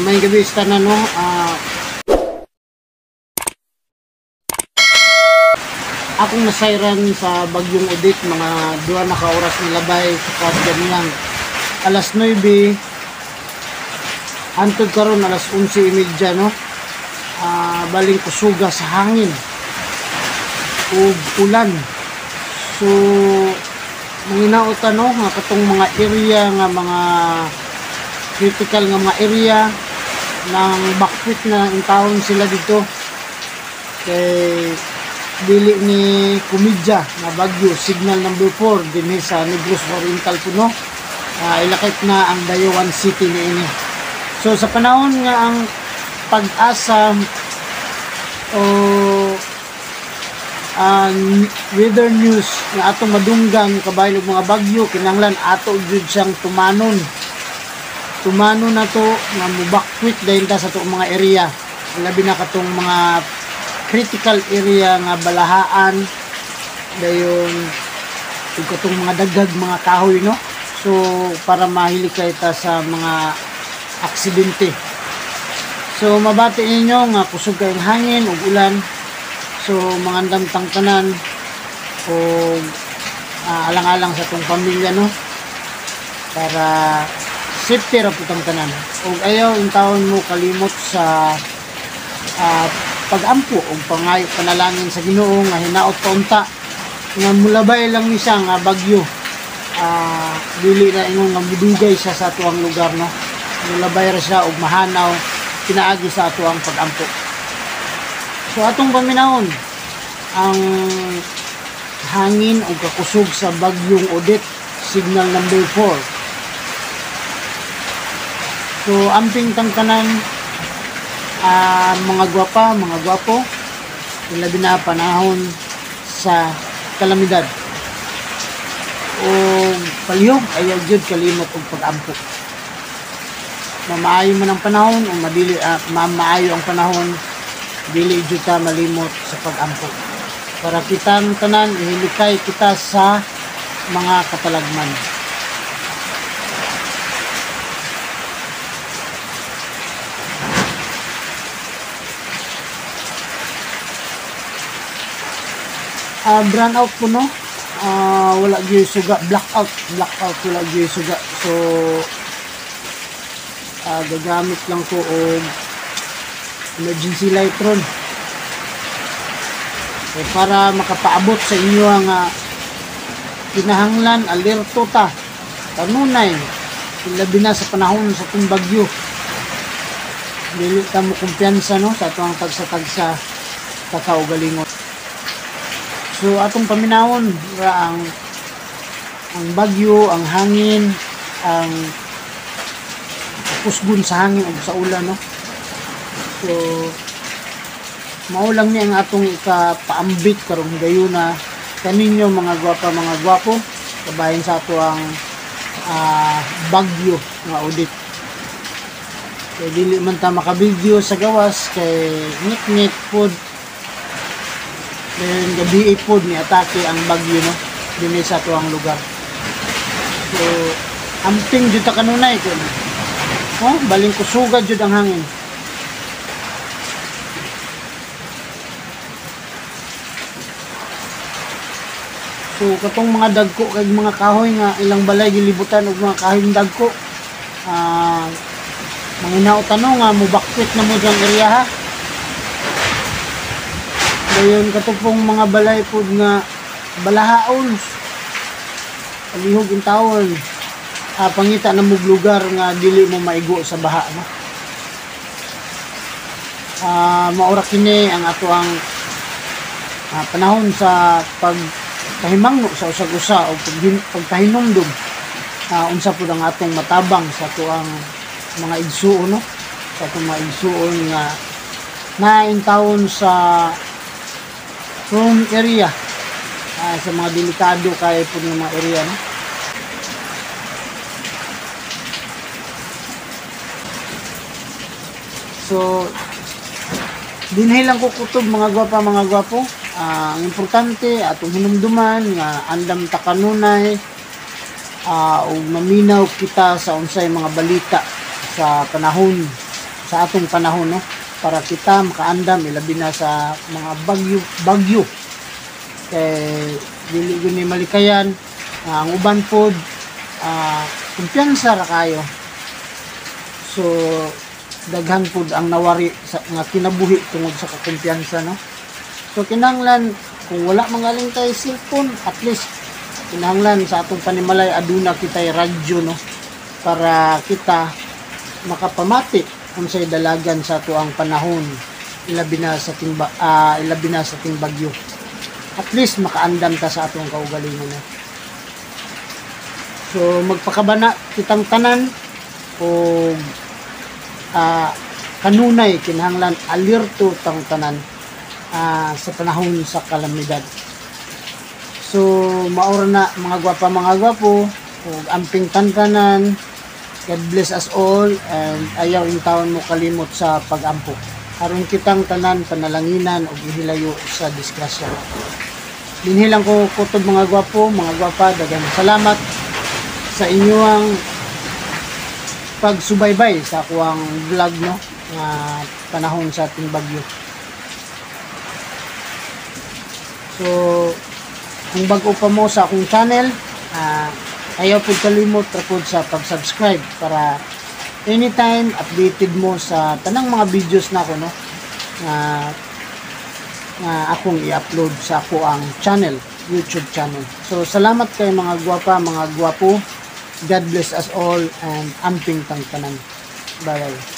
May gabi sa tanan, no? Akong nasayran sa bagyong Odette, mga 2 na ka oras nilabay sa ganiyang alas 9 hantod karon alas 11:30, no? Baling kusuga sa hangin ug ulan. So manginaot, no, nga katong mga area nga mga critical nga mga area nang bakwit na in town sila dito kay dili ni komedya nga bagyo signal number 4 dinhi sa Negros Oriental puno. Ilakip na ang Dayuan City niini. So sa panahon nga ang pag-asa o weather news nga atong madunggan kabahin og mga bagyo, kinahanglan ato jud siyang tumanon. Tumano na to nga mubakwit dahil ta sa itong mga area, labi na katong mga critical area nga balahaan dayon ug katong mga daghag mga kahoy, no? So para mahilikay ta sa mga aksidente. So mabati ninyo nga kusog kayong hangin ug ulan. So mangandam tang tanan ug alang-alang sa atong pamilya, no, para safety ra pud tanan. Ug ayaw intawon mo kalimot sa pag-ampo ug pangayo panalangin sa Ginoo nga hinaot pa unta nga mulabay lang ni siya nga bagyo. Dili na ingon nga mudugay siya sa atuang lugar, no. Mulabay ra siya ug mahanaw pinaagi sa atuang pag-ampo. So atong paminahon ang hangin ug kakusog sa bagyong Odette, signal number 4. So amping tang tanan, mga gwapa, mga gwapo, labi na panahon sa kalamidad. O palihog ayaw jud kalimot og pag-ampo. Mamaayo man ang panahon o madili, mamaayo ang panahon, dili jud ta malimot sa pag-ampo. Para kitang tanan ihilikay kita sa mga katalagman. Brand out po, no? Wala gyud suga, blackout, wala gyud suga. So gagamit lang ko og emergency light ron. So, para makapaabot sa inyo ang kinahanglan alerto ta kanunay, labi na sa panahon sa itong bagyo. Dili ta mo kumpiyansa, no, sa atong tagsa-tagsa kakaugalingon. So atong paminawon ra ang bagyo, ang hangin, ang kusgon sa hangin ug sa ulan, no. So mao lang ni ang atong ikapaambit karong gayuna kaninyo mga gwapa, mga gwapo, kabahin sa ato ang bagyo nga Odette. Kay dili man ta makabidyo sa gawas kay ngit-ngit pod. Then gabi pod ni atake ang bagyo, no, dinhi sa atuang lugar. So amping jud ta kanunay kun. Oh, baling kusuga jud ang hangin. So katong mga dagko kay mga kahoy nga ilang balay gilibutan og mga kahoy dagko, manginaot ano nga mubakwit na mo diyang area, ha. Dayon katong mga balay pod nga balahaon, palihog in tawon, pangita na mog lugar nga dili mo maigo sa baha, no. Maura kini ang atoang panahon sa pagkahimangno sa usag-usa o pagpahinumdum, unsa pod ang atong matabang sa atoang mga igsuon, no, sa atong mga igsuon nga nain taon sa prone area, sa mga delikado kay po ng mga area, no? So dinhi lang ko kutob mga gwapa, mga gwapo. Ang importante atong hinumduman nga andam ta kanunay, ug maminaw kita sa unsay mga balita Sa panahon, sa atong panahon, no, para kita makaandam, ilabi na sa mga bagyo bagyo, kay dili gyud ni malikayan. Ang uban pod, kumpiyansa ra kayo, so daghan pod ang nawari sa nga kinabuhi tungod sa kakumpiyansa, no? So kinahanglan, kung wala mangaling tay cellphone, at least kinahanglan sa atong panimalay aduna kitay radyo, no, para kita makapamati unsay dalagan sa atoang panahon, ilabi na sa timbagyo. At least makaandam ta sa atong kaugalingon, no? So magpakabana kitang tanan o kanunay kinahanglan alerto tang tanan sa panahon sa kalamidad. So maura na, mga gwapa, mga gwapo, ug amping tantanan. God bless us all and ayaw intawon mo kalimot sa pagampo aron kitang tanan panalanginan ug ihilayo sa disgrasya. Dinhi lang ko kutob, mga gwapo, mga gwapa. Daghang salamat sa inyong pagsubaybay sa akuang vlog, no, nga panahon sa ating bagyo. So kung bago pa mo sa akong channel, ayaw pud kalimot ra pud sa pag-subscribe para anytime updated mo sa tanang mga videos nako, no, nga nga akong i-upload sa ako ang channel, YouTube channel. So salamat kay mga gwapa, mga gwapo. God bless us all and amping tang tanan. Bye bye.